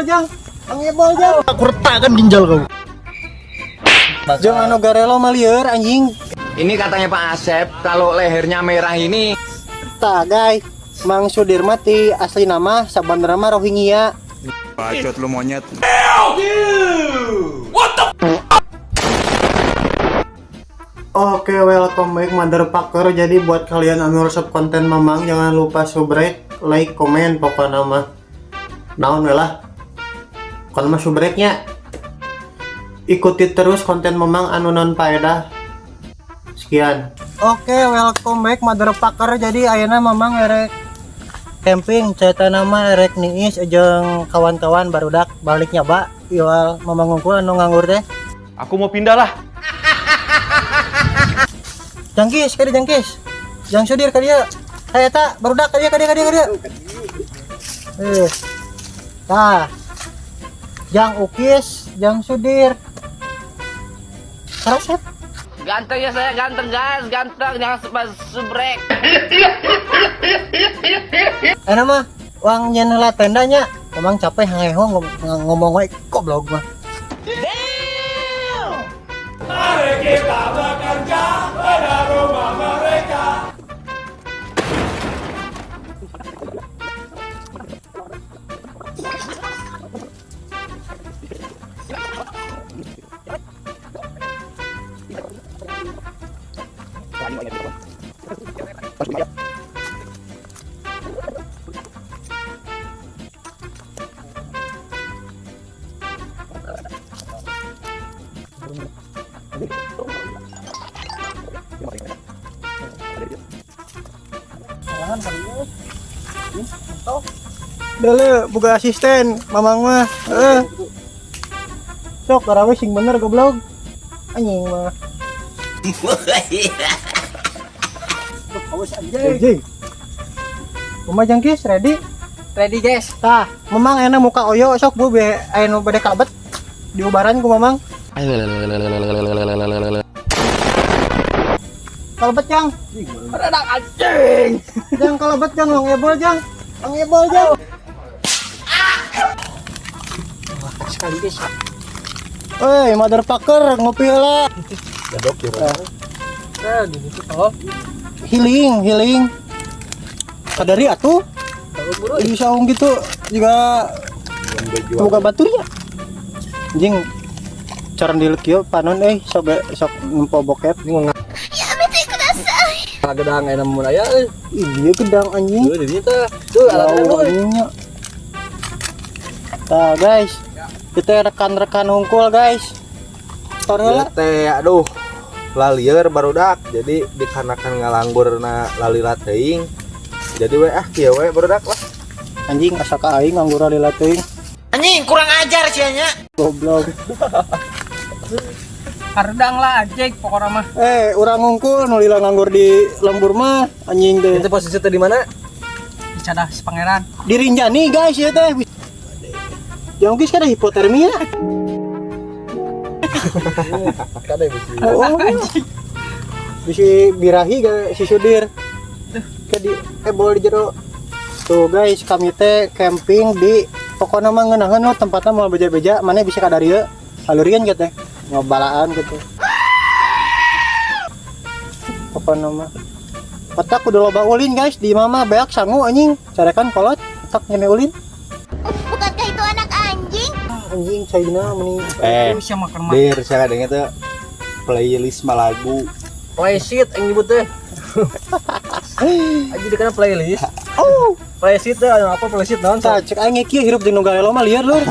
Jang, pangebol jang. Aku retakkan ginjal kau. Jang anu garelo mah lieur anjing. Ini katanya Pak Asep, kalau lehernya merah ini Tah guys, Mang Sudirman ti asli nama sabenerna mah Rohingya. Bacot lu monyet. Oke, welcome back motherfucker. Jadi buat kalian anu resep konten Mamang, jangan lupa subrek, like, komen, pokoknya mah. Naon we lah. Kalau mah subreknya ikuti terus konten Mamang anu non paedah. Sekian. Oke, welcome back motherfucker. Jadi ayeuna Mamang erek camping, cerita nama erek niis jeung kawan-kawan barudak balik nyoba. Iwal Mamang ngungkul anu nganggur teh. Aku mau pindah lah. Jangkis, kadi jangkis. Jang Sudir ka dieu. Aya eta barudak ka dieu ka dieu ka dieu ka dieu. Eh. Tah. Jang Ukis, Jang Sudir. Karasep. Ganteng ya saya, ganteng guys, ganteng, jangan suka subrek. Enak mah uang nyen heula tendanya. Emang capek hangeho ngomong wae goblok mah. Dele buka asisten mamang mah. Heeh. Sok karawe sing bener goblok. Anjing mah. Awas anjing. Kumaha jangkis ready? Ready guys. Tah, memang enak muka oyo sok bu be aya nu bade kalebet diubaran ku mamang. Kalebet jang. Redang anjing. Jang kalebet jang long ebol jang. Long ebol jang. Wah, sekali guys. Oi, motherfucker, ngopi heula. Gadok ya. Nah, gitu toh. Healing, healing. Kadari atuh. Di saung gitu juga boga baturnya. Anjing cara dilek kieu panon euy sok sok nempo bokep. Gedang aya mun aya euy. Ih, dia gedang anjing. Tuh di dieu teh. Tuh Jauh anjingnya. Tah guys, kita rekan-rekan hungkul guys. Tor heula. Teh aduh lalieur barudak jadi dikarenakan ngalanggurna lalila teuing. Jadi we ah kieu we barudak lah. Anjing asa ka aing nganggur lalila teuing. Anjing kurang ajar sih nya. Goblok. Hardang lah anjing pokokna mah. Urang ngungkul nu lila nganggur di lembur mah anjing teh. Itu posisi teh di mana? Di Cadas Pangeran. Di Rinjani guys ya teh. Jongkis kan ada hipotermia. Kade bisi. Oh, bisi birahi ga si Sudir. Ke di bol di jero. Tuh guys, kami teh camping di pokoknya mah ngeunaheun we tempatnya mau beja-beja, mana bisa ka dieu. Halurian gitu teh. Ngobalaan gitu. Pokoknya mah. Otak kudu loba ulin guys, di mama beak sangu anjing. Carekan kolot, otak nyeme ulin. Bukankah itu anak anjing? Anjing caina meni. Bisa makan mah. Dir saya kadang itu playlist malagu. Playlist yang nyebut teh. Aja dikena playlist. Oh, Playlist teh anu apa playlist naon? tah cek aing kieu hirup jeung nu garelo mah lieur lur.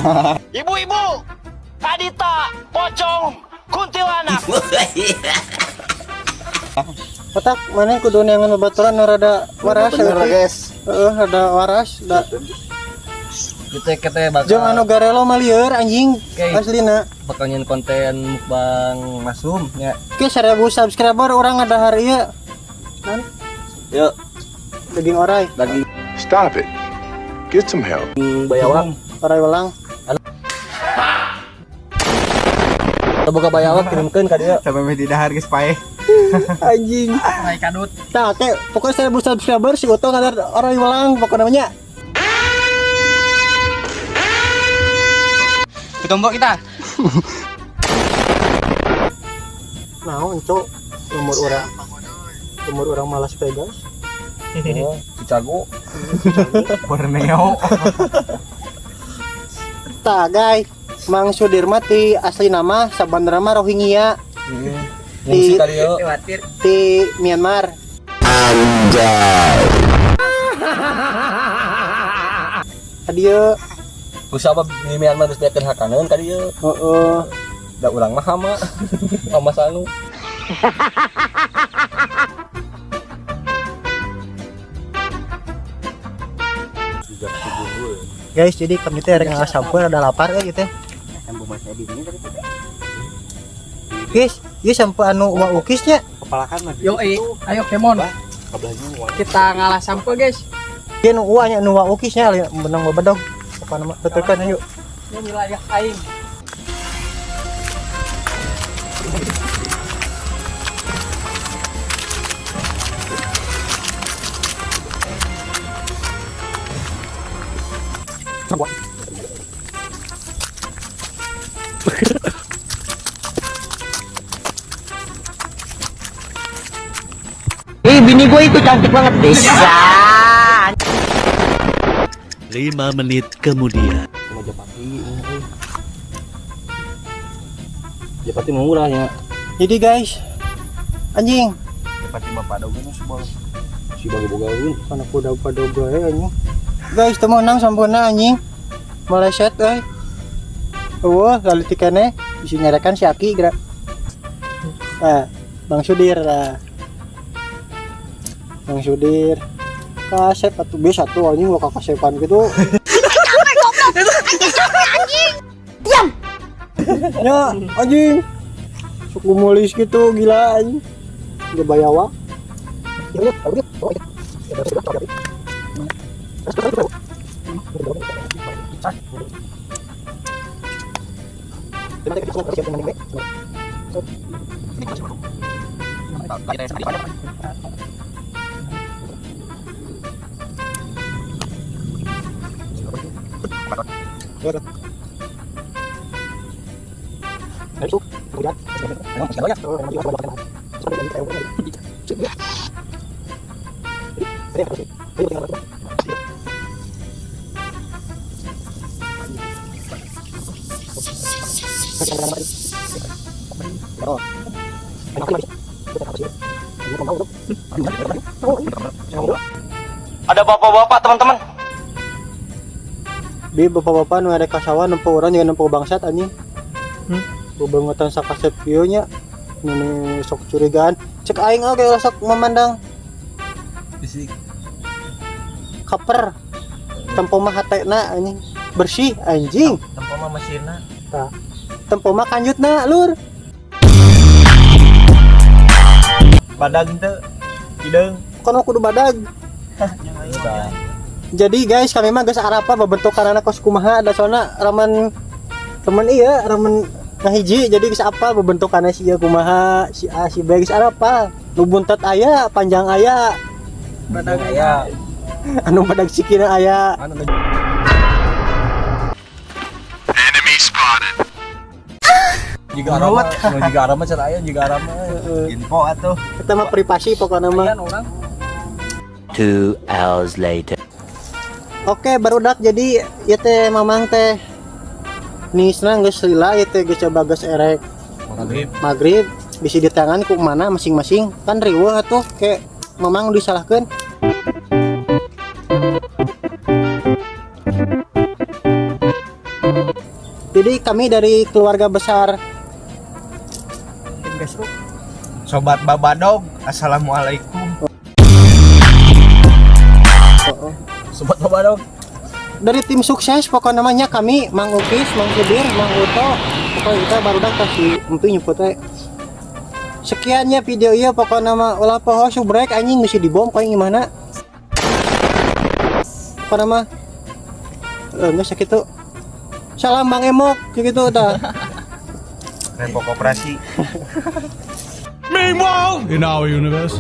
Ibu-ibu, Kadita, pocong, kuntilanak. Otak mana kudu neangan babaturan nu rada waras Bener ya, guys. Heeh, rada waras da. Kita kita bakal Jeung anu garelo mah lieur anjing Oke. aslina. Bakal nyen konten mukbang masum ya. Oke, 1000 subscriber urang ada hari ieu. Kan? Yuk, Daging orai, daging Stop it. Get some help. Bayawak. Orai welang. Boga bayawak kirimkeun ka dieu. Sampai meh didahar geus paeh. Anjing. Orai kadut. Tah, oke, pokoknya 1000 subscriber si Uto ngadar orai welang pokoknya namanya. Ditombok kita. Naon, Cok? Umur orang malas Vegas. Oh, Chicago. Borneo. Tah, guys. Mang Sudirman ti asli nama sabenerna mah Rohingya Ngungsi ka dieu. ti Myanmar. Anjay. Adieu. Kusabab di Myanmar geus beakeun hakaneun ka dieu. Heeh. Da urang mah hama. Hama sanu. Guys, jadi kami teh rek ngasampeu ada lapar euy gitu. Guys, ieu sampo anu wa ukis nya. Yo, ayo kemon. Kita ngalah sampo, guys. Ieu nu uwa nya nu wa ukis nya menang babedog. Apa nama tuturkeun ayo. Ini wilayah aing. Ih, bini gue itu cantik banget. Bisa. 5 menit kemudian. Japati. Japati murah ya. Jadi guys, anjing, Japati bapak doge nu sebuah. Si bagi boga euy. kana kuda padoga we anjing. Guys, teu meunang sampuna anjing. Meleset euy. Eueuh, lalu tikene bisi nyarekan si Aki geura. Nah, Bang Sudir lah. Bang Sudir. Kasep atuh biasa tuh anjing wah kasepan gitu. Diam. Ya, anjing. Suku mulis gitu gila anjing. Gak bayawa. Ada bapak-bapak, teman-teman. Bi bapak-bapak nu ada kasawa nempo urang juga nempo bangsat anjing. Bebangetan sakasep kieu nya. Nu sok curigaan. Cek aing oge ulah sok memandang Fisik. kaper. Tempo mah hatena anjing. Bersih anjing. Tempo mah mesinna. Tah. Tempo mah kanjutna lur. Badag teu. Hideung. Kono kudu badag. Jadi guys, kami mah geus arapa babentukanana kos kumaha da soalna raman temen iya ramen ngahiji jadi geus apal babentukanna si ieu kumaha, si A si B geus arapal. Nu buntet aya, panjang aya, Badag aya. anu badag sikina aya. Anu Jika arama, nu jika arama cenah aya jika arama. Info atuh. Kita mah privasi pokokna mah. Orang 2 hours later. Oke, barudak jadi ieu teh mamang teh nisna geus lila ieu teh geus coba geus erek Maghrib. maghrib bisi di tangan ku mana masing-masing kan riweuh atuh ke mamang disalahkeun. Jadi kami dari keluarga besar tim besok. Sobat Babadog, assalamualaikum. Sobat Babadog. Dari tim sukses pokoknya namanya kami Mang Ukis, Mang Sudir, Mang Uto, pokoknya kita baru datang si Empi nyebut teh. Sekiannya video iya pokoknya nama ulah poho subrek anjing mesti dibom kayak gimana. Pokoknya mah nggak sakit tuh. Salam Bang Emok kayak gitu dah. Rempok operasi. Meanwhile, in our universe.